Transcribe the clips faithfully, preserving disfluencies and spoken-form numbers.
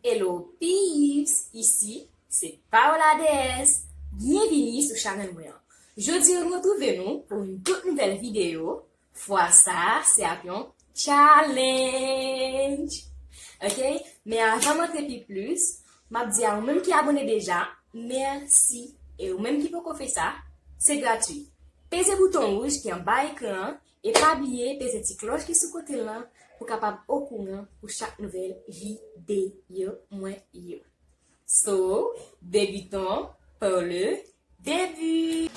Hello peeps, isi se Paola D S. Byenvini sou chanèl mwen an. Jodi a nou retwouve nou pou yon tout nouvèl videyo. Fwa sa, se ap yon challenge. Ok? Men avan m antre pi plis, m ap di a ou menm ki abòne deja, mèsi. E ou menm ki poko fè sa, se gratwi. Peze bouton wouj ki anba ekran an, e pa bliye peze ti klòch ki sou kote l lan pou kapab okouran pou chak nouvèl videyo mwen yo. So, débutons par le début.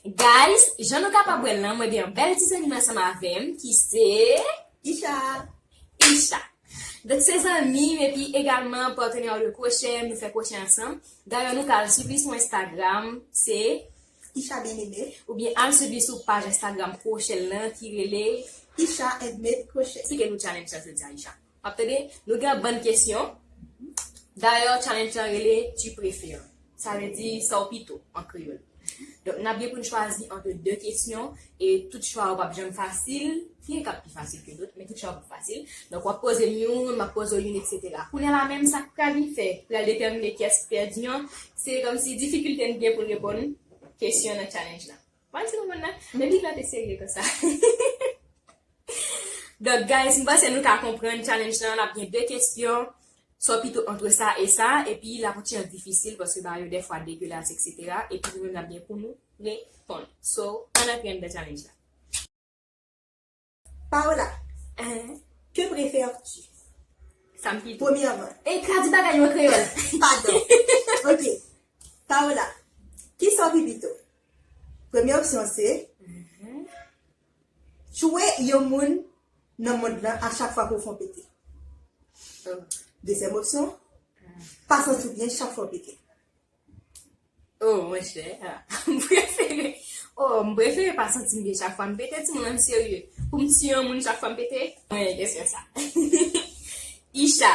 Guys, jan nou kapab wè l lan, mwen gen yon bèl ti zanmi m ansanm avè m ki se Isha. Isha. Donk, se zanmi m epi egalman patenè de kwochè, nou fè kwochè ansanm. Dayè, nou ka al swiv li sou Instagram, se Isha Bien-Aimé. Oubyen al swiv li sou paj Instagram kwochè l lan ki rele Isha Handmade Crochet. Eksplike nou challenge sa jodi a, Isha. W ap tande? Nou gen yon bann kesyon. Dayè, challenge lan rele Tu préfères. Sa vle di sa w pito an kreyòl. Donk, n ap gen pou n chwazi ant de kesyon e tout chwa yo p ap janm fasil. Gen k ap pi fasil ke dòt, men tout chwa yo p ap fasil. Donk, w ap poze m youn, m ap poze w youn, etsetera. Kounye a la menm, sa k pral vin fè, pral detèmine kiyès ki pèdi an, se kòmsi difikilte n gen pou n reponn kesyon nan challenge la. Mwen di nou konn nan, men li pa te serye konsa. Donk, guys, m panse nou ka konprann challenge lan, n ap gen de kesyon, sa pito ant sa e sa, epi l ap yon ti jan difisil paske bagay yo dèfwa degelas, etsetera. Epi nou menm n ap gen pou nou reponn. So, ann antre anndan challenge la. Paola, hein? Que préfères-tu? Sa m pito. Premyèman. E, tradui bagay yo an kreyòl. Padon. Ok. Paola, kisa w pi pito? Premye opsyon se, mhm, tchwe yon moun nan mond lan a chak fwa ke w fè w pete. Oh. Dezyèm opsyon, pa santi w byen chak fwa w pete. Oh, monchè, ah, m prefere, oh, m prefere pa santi m byen chak fwa m pete, timoun, ann serye. Pou m tiye yon moun chak fwa m pete? Mwen, kesyon sa. Isha,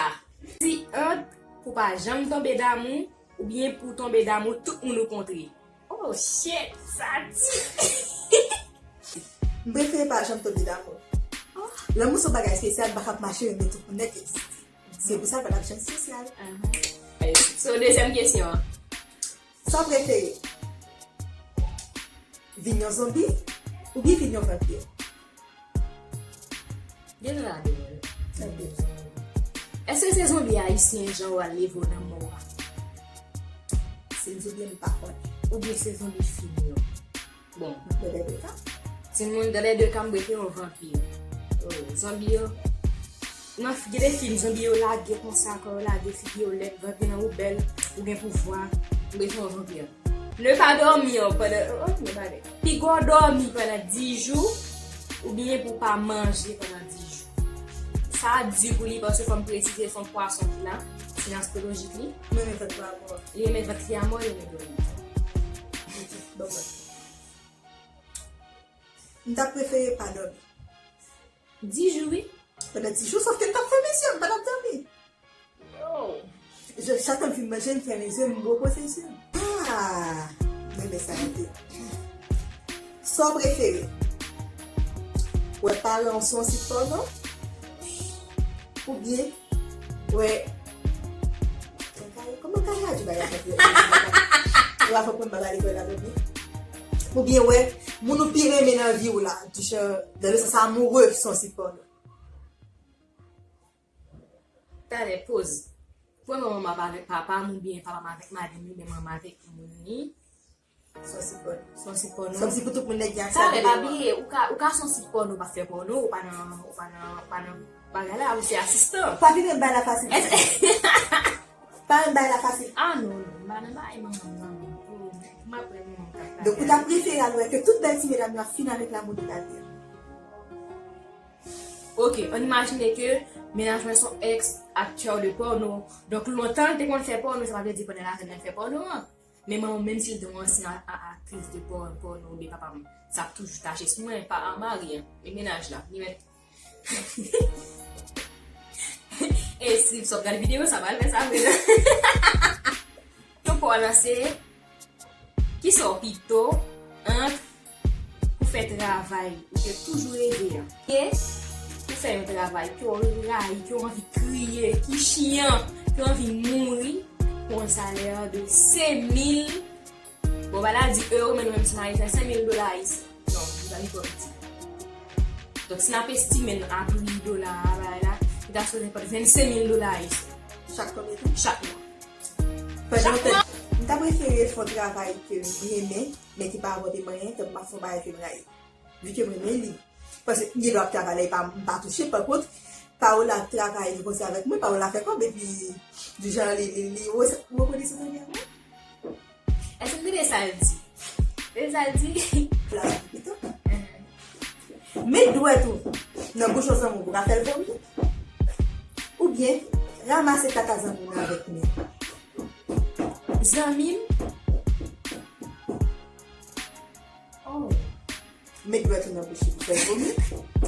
si ant pou pa janm tonbe damou, oubyen pou tonbe damou tout moun ou kontre. Oh, shit, sa di. M prefere pa janm tonbe damou. Oh. Lanmou se yon bagay espesyal, m pa ka ap mache renmen tout moun nèt egziste. Se pou sa l pa t ap janm espesyal. Aha. So, dezyèm kesyon an. Sa w prefere? Vin yon zonbi oubyen vin yon vanpi? Gen nan ladan yo. Èske se zonbi ayisyen jan yo al leve w nan mò a? Se yon zonbi m pa konnen. Oubyen se zonbi fim yo? Bon. Timoun, dans les deux cas, m prefere yon vanpi. Oh, zonbi yo. Nan f-, gen de fim, zonbi yo lage konsa, kò yo lage, figi yo lèd, vanpi nan ou bèl, ou gen pouvwa, m prefere yon vanpi. Ne pas dormir pendant, oh, ne pas dormir. Piga w dòmi pandan dis jou, oubyen pou w pa manje pandan dis jou. Sa di pou li, paske fò m presize, se yon pwason ki la, se nan astrolojik li. Mwen, men vant la mò. Li renmen vant li a mò, li renmen dòmi. Bon, bon. M ta prefere pa dòmi. Dis jou, wi. Pandan dis jou, sòf ke m t ap fèmen zye m, m pa t ap dòmi. Oh. Je, chak tan m fin manje, m fèmen zye m, m repoze zye m. Ah, m renmen sa ede. Sa w prefere? Wè paran w sou yon sit pòno? Oubyen wè, kòman ka tradui bagay sa? Ou ap konprann bagay lekòl la, oubyen wè moun ou pi renmen nan vi w la, du genre, dans le sens amoureux, sou yon sit pòno. Talè, poz. Pou mwen, manman m ap avèk papa m, oubyen papa m avèk madanm li, oubyen manman m avèk moun li. Sou sit pòno. Sou sit pòno. Kòmsi pou tout moun nèg gen aksè a. Talè, pa bliye, ou ka, ou ka sou sit pòno, ou pa fè pòno, ou pa nan, ou pa nan, ou pa nan bagay la, ou se asistan. Pa vin bay la fasil. Pa vin bay la fasil. Ah non, non, m pa nan bagay manman m, non. M ap wè manman m k ap. Donk, ou ta prefere al wè ke tout bèl ti medam yo ap fin avèk lamour de la vie. Ok, ann imajine ke mennaj mwen se yon ex aktè de pòno. Donk, lontan l te konn fè pòno, sa pa vle di pandan l avè m nan l fè pòno an. Men manman m, menm si l te yon ansyen a, a, aktris de pò-, pòno, oubyen papa m, sa ap toujou tache sou mwen, pa a mari an. Men mennaj la, li mèt. E si l sot gade videyo, sa pral fè sa vre. Yon pò lanse. Kisa w pito ant pou fè travay ou te toujou reve a, e ou fè yon travay ke w rayi, ke w anvi kriye, ki chiyan, ke w anvi mouri, pou yon salè de senk mil, bon, bagay la di ewo, men nou menm si n Ayisyen, senk mil dola ayisyen. Non, nou sa li twò piti. Donk, si n ap estime n a pri dola a, bagay la, li ta sipoze pran vennsenk mil dola ayisyen. Chak konbyen tan? Chak mwa. Pandan chak mwa? M ta prefere fè yon travay ke m renmen, men ki pa rapòte m anyen, tankou m ap fè yon bagay ke m rayi. Vi ke m renmen li. Paske m gen dwa ap travay la, e pa, m pa touche. Pa kont, Paola ap travay li konsa avèk mwen, Paola fè kòb, epi, di jan li, li, li, rekonesan anvè mwen. Èske m tande sa l di? Tande sa l di? La, pito. Met dwèt ou nan bouch yon zanmi w pou ka fè l vomi. Oubyen, ranmase kaka zanmi w nan avèk men. Zanmi m. Oh. Met dwèt ou nan bouch li pou fè l vomi.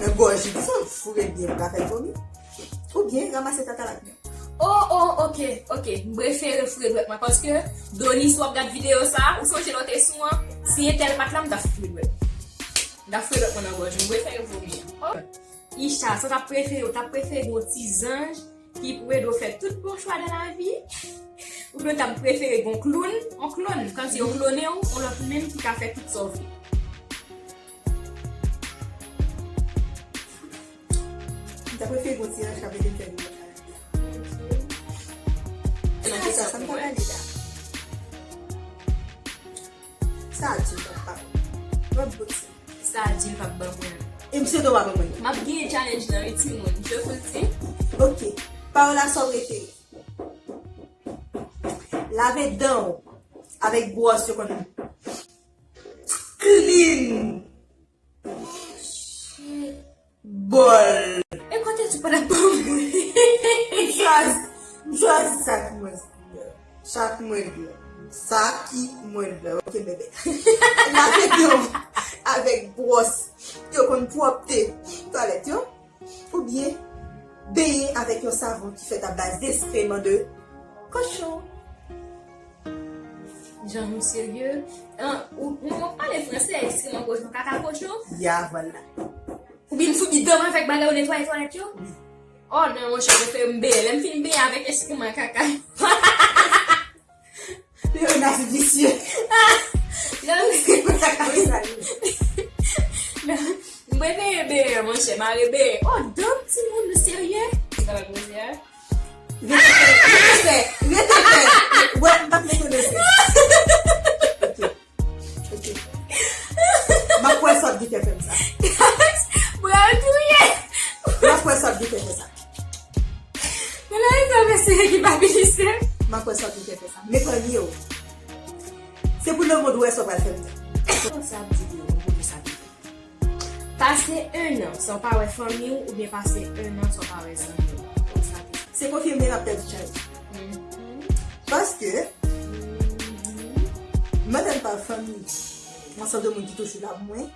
Nan gòj li, pou sa foure l byen pou ka fè l vomi. Oubyen, ranmase kaka l ak men. Oh, oh, ok, ok. M prefere foure dwèt mwen paske, Donis, w ap gad videyo sa, ou sonje lè w te sou an, si entèl pa t la, m t ap foure dwèt. M t ap foure dwèt mwen nan gòj, m prefere vomi an. Oh. Isha, sa w t ap prefere, w t ap prefere gen yon ti zanj ki pou ede w fè tout bon chwa nan lavi? Oubyen w t ap prefere gen yon kloun, yon klòn, kòmsi yo klone w, yon lòt moun menm ki ka fè tout sa w vle? M ta prefere gen yon ti zanj k ap ede m fè yon lòt bagay. Sa, sa m ta pale la. Sa a di m papa. Wè bouti. Sa a di l p ap ban mwen. E m swete w pa ban mwen. M ap genyen challenge nan wi timoun. Je vous le dis. Ok. Paola, sa w prefere? Lave dan w avèk bwòs yo konn clean. Bòl. E kote ti pa t ap ban mwen? M chwazi, m chwazi sa ki mwen vle. Sa ki mwen vle. Sa ki mwen vle. Ok, bebe. Lave dan w avèk bwòs yo konn pwòpte twalèt yo. Oubyen benyen avèk yon savon ki fèt a baz deskreman de kochon. Jan nou serye. An, ou, ou, ou pale franse, ekskreman kochon, kaka kochon? Ya, vwala. Ou byen foubi dan m avèk bagay ou netwaye twalèt yo? Wi. Oh non, monchè, prefere m benyen. Lè m fin benyen avèk ekskreman kaka. Leonas visye. Non. Wi, sa li. Non. M prefere benyen, monchè, mare benyen. Oh, dan m timoun, nou serye? Ou ta pral poze a? Rete fè, rete fè, rete fè. Wè, m pa t mete w nan sens. Ok. Ok. M ap wè sa w t gen fè fè m sa. Bra w touye. M ap wè sa w t gen fè fè sa. Men la, e sa mesye ki pa bilise. M ap wè sa w t gen fè fè sa. Men panye w. Se pou lemonn wè sa w pral fè m sa. Sa ap di de ou, pou sa di. Pase en an san w pa wè fanmi w oubyen pase en an san w pa wè zanmi w. Sa te. Se konfime n ap pèdi challenge. Mhm. Paske, mhm, m antann pa fanmi, yon ansanm de moun ki toujou la pou mwen,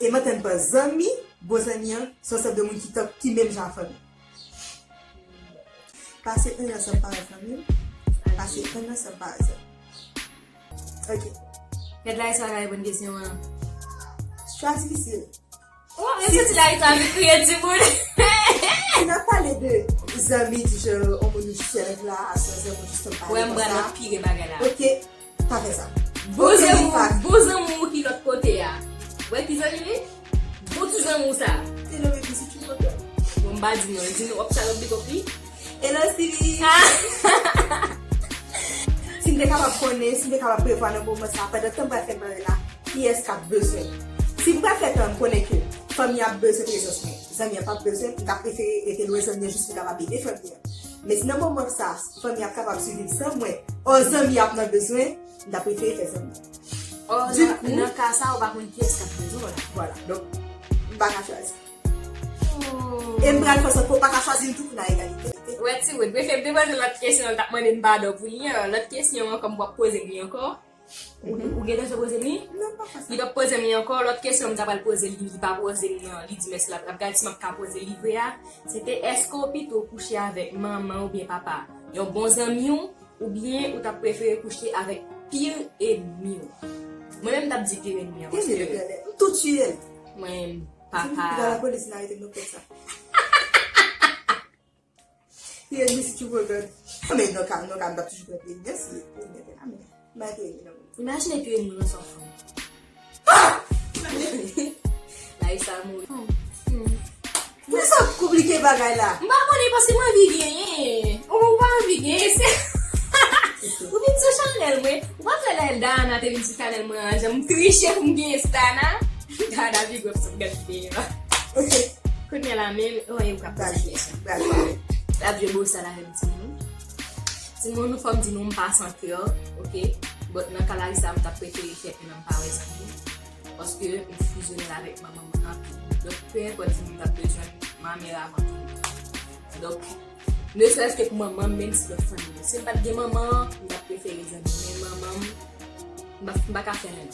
e m antann pa zanmi, bon zanmi an, se yon ansanm de moun ki tank, ki menm jan ak fanmi. Pase en an san m pa wè fanmi m. Pase en an san m pa wè zanmi m. Ok. Gad la, Esra ka reponn kesyon an. Chwa difisil. Oh, e santi la, Esra anvi kriye timoun. Si n ap pale de zanmi, di jan, yon moun ou jis wè nan glas, yon zanmi ou jis tann pale konsa. Wè, m pral anpire bagay la. Ok. Pa fè sa. Bon zanmi w, bon zanmi w ki lòt kote a. Wè ki zanmi li? Bon ti zanmi w sa. Hello, baby, si tu m'entends. Bon, m pa di non, di nou, w ap sa lòt big up li. Hello, Stevie. Ah. Si m te kapab konnen, si m te kapab prevwa nan moman sa, pandan tan m pral fè bagay la, kiyès k ap bezwen. Si m pral fè tan, m konnen ke fanmi ap bezwen prezans mwen. Zanmi an p ap bezwen, m ta prefere rete lwen zanmi an jis pou m kapab ede fanmi an. Men si nan moman sa, fanmi ap kapab siviv san mwen, ò zanmi ap nan bezwen, m ta prefere fè zanmi. Ò, nan, nan ka sa, ou pa konn kiyès k ap bezwen w la. Vwala. Donk, m pa ka chwazi. Oh. E m pral fè sòt ke w pa ka chwazi m tou pou n a egalite. Wè, ti Wood, prefere m te poze lòt kesyon, l t ap mande m padon pou li an. Lòt kesyon an, kòm w ap poze m li ankò. Ou, ou gentan poze m li? Non, pa fè sa. Li p ap poze m li ankò. Lòt kesyon m ta pral poze li, li pa poze m nan. Li di mèsi, l ap, l ap gade si m ap ka poze li vre a. Se te, èske w pito kouche avèk manman oubyen papa yon bon zanmi w, oubyen ou t ap prefere kouche avèk pire ènmi w? Mwen menm m t ap di Pierre ennmi an, paske mwen menm, papa. Li pral lapolis, li arete m nan pòt sa. Li ennmi si tu regardes. Men non, ka, non, ka, m t ap toujou pran Pierre ennmi an, si li ennmi an, men m pa ennmi non. Imajine Pierre ennmi nan sa fanm. Larissa mouri. Pou sa konplike bagay la. M pa konnen paske m anvi genyen. Ou, ou pa anvi genyen, se ou vin sou chanèl mwen. Ou pa fè lè Dana te vin sou chanèl mwen an, jan m triche pou m genyen sou Dana. Dana pi gwòp sou gad videyo a. Ok. Kounye a la menm, oh, e ou ka poze kesyon. L ap jwe bosal avèk timoun. Timoun, fò m di nou, m pa san kè, ok? But nan ka Larissa, m t ap prefere fè pè nan m pa wè zanmi. Paske m fizyone l avèk manman m anpil. Donk, pe enpòt si m t ap bezwen ma mère avan tou. Donk, ne serait-ce que pou manman m, menm si lòt fanmi yo. Si m pa t gen manman, m t ap prefere zanmi. Men manman m, m pa, m pa ka fè anyen.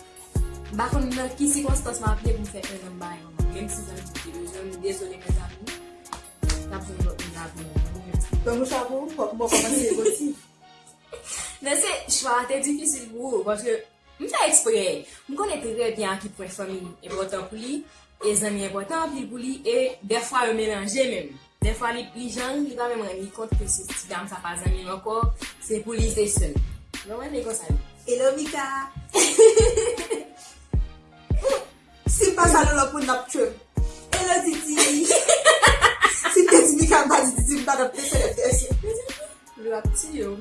M pa konn nan ki sikonstans m ap ye pou m fè anyen m bay manman m. Menm si zanmi m te bezwen m, dezole mezanmi. N ap jwenn lòt moun lavi nou. Bon, mèsi. Ban mouchwa pou ou, bon, bon, kòmanse negosye. Men se chwa a te difisil pou ou, paske m fè eksprè. M konnen trè byen a ki pwen fanmi enpòtan pou li, e zanmi enpòtan anpil pou li, e dèfwa yo melanje menm. Dèfwa li, li jan, li pa menm rann li kont ke se ti dam sa pa zanmi l ankò, se pou li se sè l. Ou konprann, e konsa li. Hello, Mika! Si m pa salye lòt moun, n ap tchwe m. Hello, Titi! Si m te di Mika, m pa di Titi, m pa t ap te selèb dèsye. Lou ap tiye w.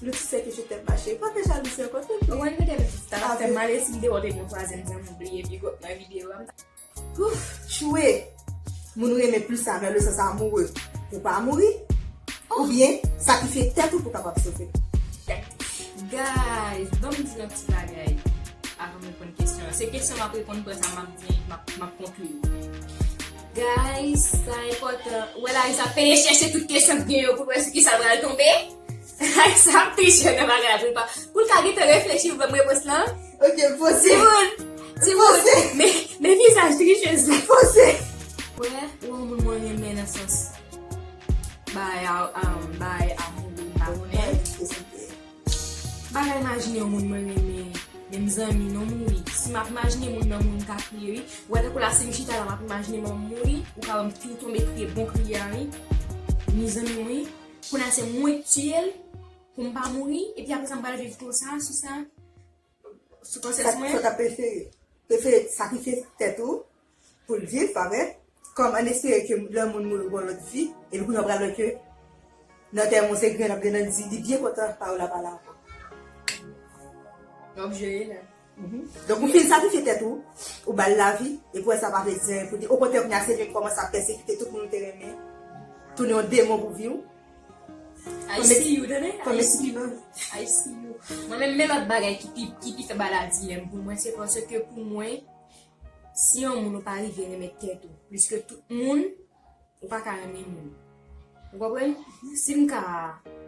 Lou ti sè ke je t'aime, ma chérie. Pa fè jalouzi ankò, tanpri. Ou konn mete m ta fè m ale si m te wè w te gen yon twazyèm zanmi m bliye big up nan videyo a. Ouf, tchwe! Moun ou renmen plis avè le sans amoureux. Ou pa mouri. Oubyen, sakrifye tèt ou pou kapab sove. Guys, ban m di yon ti bagay avan m reponn kesyon an. Se kesyon m ap reponn, apre sa m ap di, m ap, m ap konkli. Guys, sa enpòtan. Ou wè Larissa ap peye chèche tout kesyon k gen yo pou wè sou kisa l pral tonbe. Larissa ap triche nan bagay la pou l pa, pou l ka gentan reflechi pou ban m repons lan. Ok, poze. Timoun, timoun, poze. Men, men vizaj trichez la. Poze. Wè, ou wè yon moun mwen renmen nan sans bay a, um, bay amour, m pa konnen. Bagay imajine yon moun mwen renmen, menm zanmi nou mouri. Si m ap imajine moun nan mouri, m ka kriye, wi. Ou wè, tankou la, si m chita la, m ap imajine mwen mouri, ou ka wè m tou tonbe kriye, bon kriye a, wi. Ni zanmi m, wi. Kounye a, se mwen k tiye l pou m pa mouri, epi apre sa, m pral viv konsa, sou sa, sou konsyans mwen. Sa w ta prefere? Prefere sakrifye tèt ou pou l viv, pa vre? Kòm an espere ke lè moun mouri, ou gon lòt vi, epi kounye a w pral wè ke nan tèm ou se grenn ap grenn nan di, li byen kontan pa ou la pa la ankò. W ap jere la. Mhm. Donk, ou fin sakrifye tèt ou, ou ba l lavi, epi wè sa pa vle di anyen pou li. Okontrè, kounye a se li k kòmanse ap pèsekite tout moun ou te renmen, tounen yon demon pou vi w. I see you, tande? I see you. I see you. Mwen menm, men lòt bagay ki pi, ki pi fè ba la dilèm pou mwen, se paske pou mwen, si yon moun ou pa rive renmen tèt ou plis ke tout moun, ou pa ka renmen moun. Ou konprann? Si m ka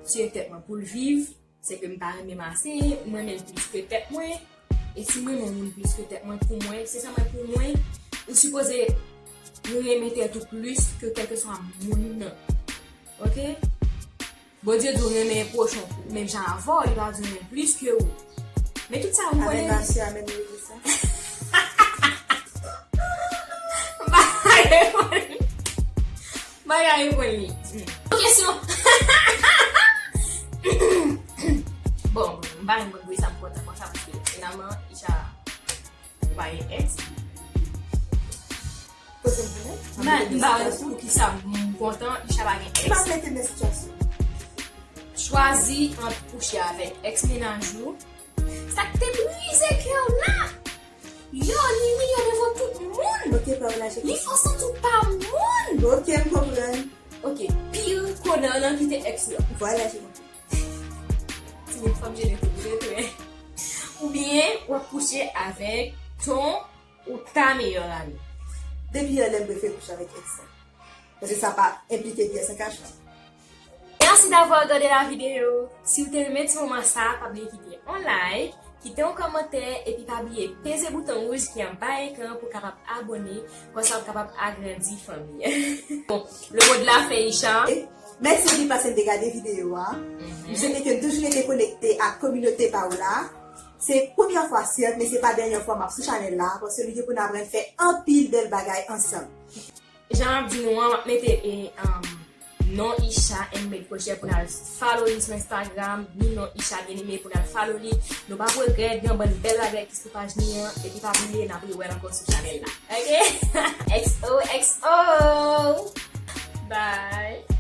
tiye tèt mwen pou l viv, se ke m pa renmen m ase, m renmen l plis ke tèt mwen. E si m renmen yon moun plis ke tèt mwen, pou mwen, se sa mwen pou mwen, ou sipoze renmen tèt ou plis ke kèlkeswa moun nan. Ok? Bondye di w renmen pwochen w menm jan avè w, li pa di w renmen plis ke ou. Men tout sa ou konnen. Amèn, mèsi, amèn, wi, wi, sa. M pa ka reponn li. M pa ka reponn li. Yon kesyon. Bon, m pa menm konn poukisa m kontan konsa, paske finalman, Isha, ou pa gen ex. Poze m konnen. M pa, m pa wè poukisa m kontan, Isha pa gen ex. M pa mete nan sitiyasyon. Chwazi ant kouche avèk ex mennaj ou. Sa k te brize kè w la. Yo, li imilye w devan tout moun. Ok, pa w la, je konprann. Li fè w santi w pa moun. Ok, m konprann. Ok, pire konan nan kite ex lan. Vwala, je konprann. Timoun, fò m jene tou, vre, vre. Oubyen, w ap kouche avèk ton ou ta meyè ami. Depi yè lè m prefere kouche avèk ex lan. Paske sa pa enplike pyès an kach. Merci d'avoir regardé la vidéo. Si w te renmen ti moman sa, pa bliye kite yon like, kite yon kòmantè, epi pa bliye peze bouton wouj ki anba ekran pou w kapab abòne, konsa w ap kapab agrandi fanmi an. Bon, le mot de la fin, Isha. Mèsi anpil paske n te gade videyo a. M swete ke n toujou rete konekte ak kominote pa w la. Se premyè fwa, sèt, men se pa dènyè fwa m ap sou chanèl la, paske nou gen pou n aprann fè anpil bèl bagay ansanm. Jan m ap di nou an, m ap mete e, um, non Isha and Made Crochet pou n al follow li sou Instagram, ni non Isha Bien-Aimé pou n al follow li. Nou p ap regrèt, gen yon bann bèl bagay ki sou paj li an, epi pa bliye, n ap rewè l ankò sou chanèl la. Ok? X O X O! Bye!